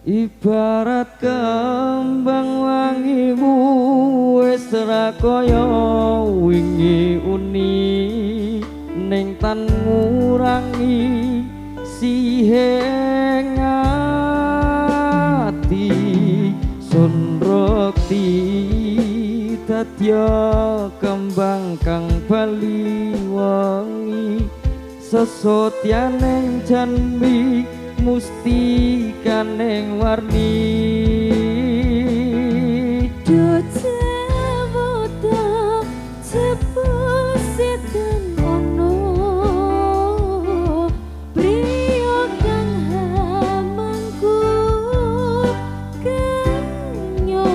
Ibarat kembang wangimu wis ra kaya wingi uni ning tan ngurangi siheng ati sun rekti dadya kembang kang bali wangi sesotyaning janmi mustikaning warni. Duh cewuta jebul setan ono priya kang hamangku kenyo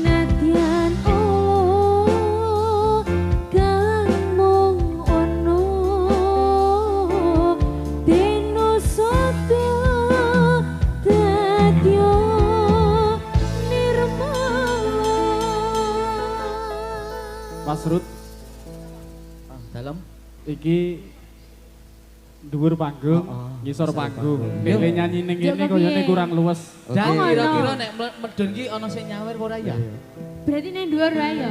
nadyan Allah kang mung ono deno soto dadya nirmala. Mas Rut Dalem iki dhuwur panggung, ngisor panggung. Nek le nyanyi ning kene koyone kurang luwes. Dan kira-kira nek medun ki ana sing nyawer apa ora ya? Berarti ning dhuwur wae ya.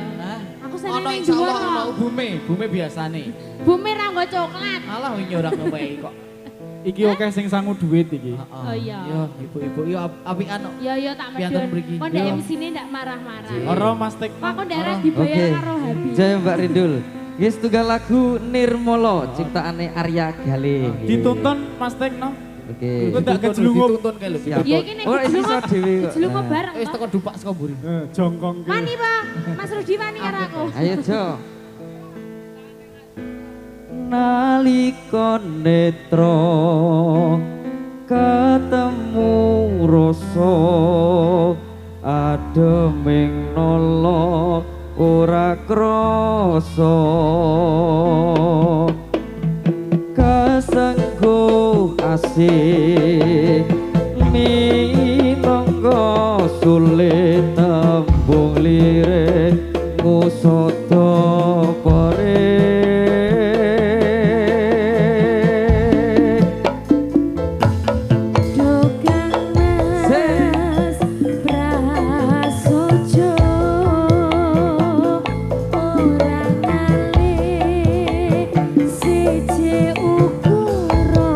Aku seneng Ana ning dhuwur. insyaallah ana bume, bume biasane. Bume ra nggo coklat. Alah wingi ora ngewehi kok. Iki akeh sing sangu duit iki. Oh iya. Yo ibu-ibu yo apikan kok. Ya ya tak Piantun medun. mriki. Kon ndek MC-ne ndak marah-marah. Ora Mas Tekno. Pak kon ndak ra dibayar karo Habi. Jaya Mbak Rindul. Nggih setunggal lagu Nirmala ciptaane Arya Galih. Dituntun Mas Tekno. Oke. Engko ndak kejlungup. Dituntun kae lho. Siap. Ya iki nek Ora iso dhewe kok. Kejlungup bareng. Wis teko dupak saka mburi. Jongkong ki. Wani, Pak. Mas Rudi wani karo aku. Ayo Jo. Nalika netra ketemu rasa ademing nala ora krasa kasenggo asih minangka sulit tembung lirik ngusada pare. Duh Kang Mas Prasojo ora ngalih siji ukura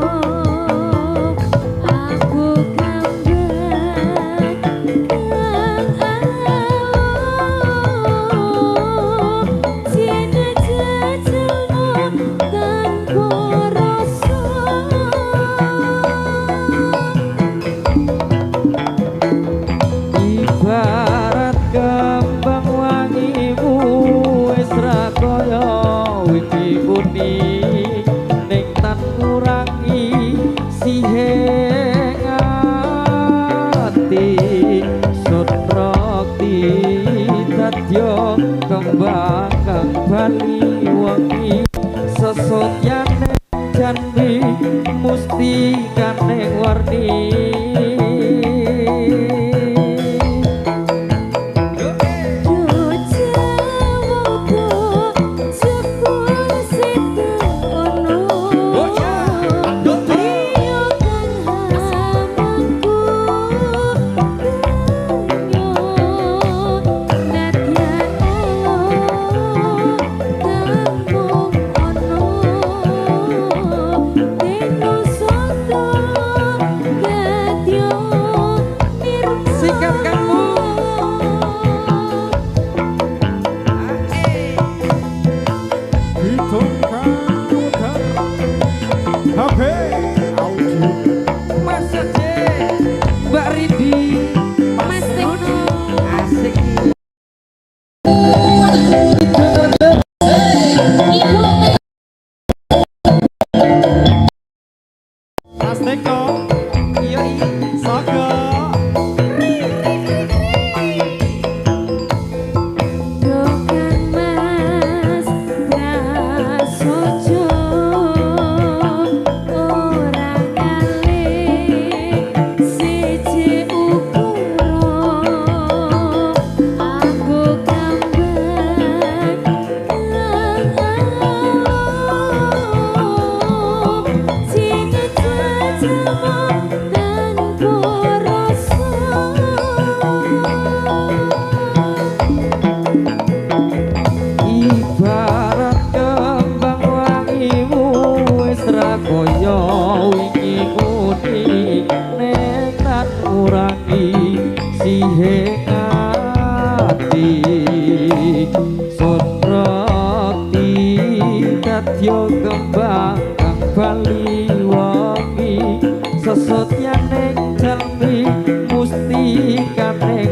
aku kambang kang aluk jene jejelmu tanpa rasa. Ibarat kembang wangimu wis ra kaya wingi uni ning tan ngurangi siheng ati sun rekti dadya kembang kang bali wangi sesotyane janmi mustikane warni. Duh cewuta jebul setan ono priya kang hamangku kenyo nadyan Allah kang mung ono deno soto dadya ing ati sun rekti dadya kembang kang bali wangi sesetyaning jalmi mustikaning